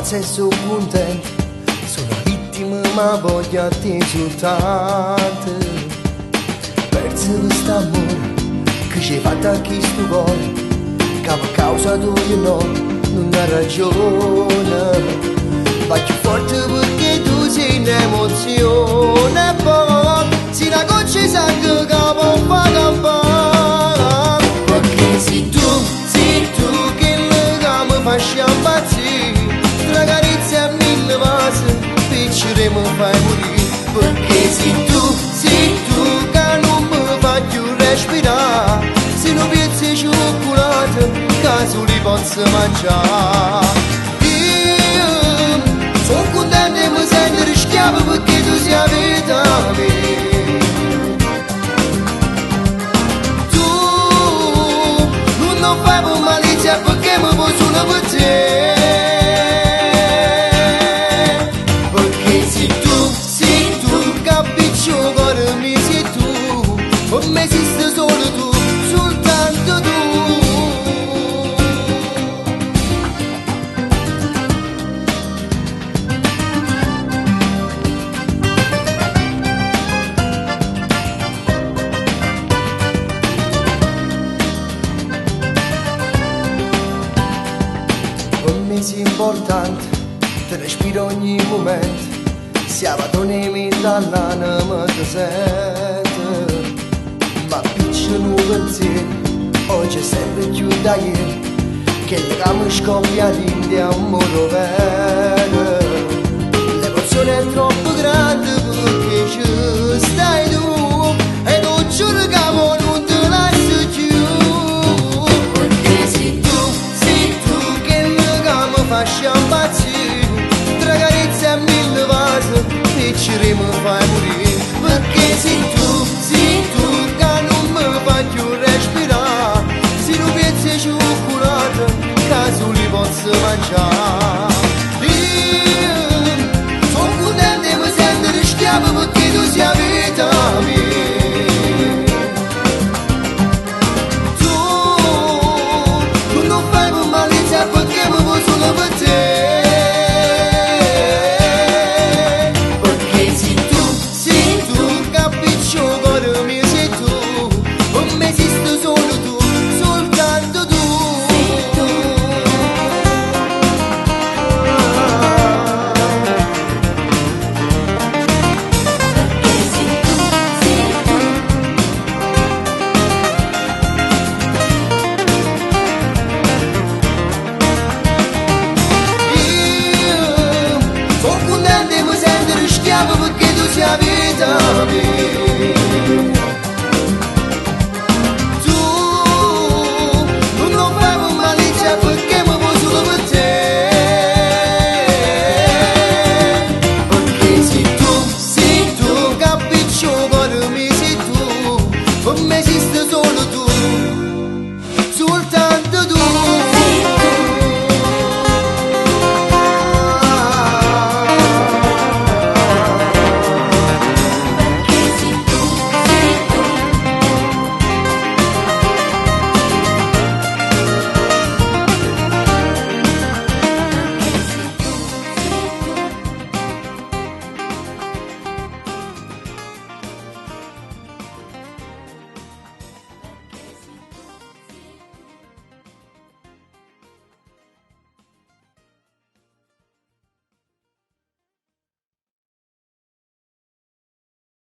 pazzo e sono contento. Sono vittima ma voglio a te soltanto. Perso quest'amore che ci hai fatto a chi sto cuore, che per causa tua no, non ha ragione. Va più forte perché tu sei un'emozione. Poi sei una goccia di sangue che può far campare. Perché sei tu che mi fa impazzire. Tra carezze e mille vasi, piccere mi fai morire. Perché sei tu che non mi fa più respirare. Se non pezzi di cioccolato che solo posso mangiare. Io sono contento e mi sento schiavo perché tu sei la vita mia. Tu non fai per malizia perché mi vuoi solo per te. Perché sei tu, capisci il cuore mio, sei tu. Per me esisti solo tu, soltanto tu. Per me sei importante, te respiro ogni momento. Se la padrona mi dà l'anima ti sente. Ma piccio un pensiero, oggi è sempre più da ieri, che la mi scoppia l'India amore vero. L'emozione è troppo grande perché ci stai tu, e non giuro che mo non te lascio più. Perché sei tu che mi fa impazzire. Tra carezze e mille vasi, piccere mi fai morire. Perché sei tu che non mi fa più respirare. Sei un pezzo di cioccolato che solo posso mangiare. Io sono contento e mi sento schiavo perché tu sei la vita mia. Tu non fai per malizia perché mi vuoi solo per te. Perché sei tu, capisci il cuore mio, sei tu. Per me esisti solo tu, soltanto tu. Perché sei tu, sei tu. Io sono contento e mi sento schiavo perché tu sei la vita mia. Tu non fai per malizia perché mi vuoi solo per te. Perché sei tu, capisci il cuore mio, sei tu. Per me esisti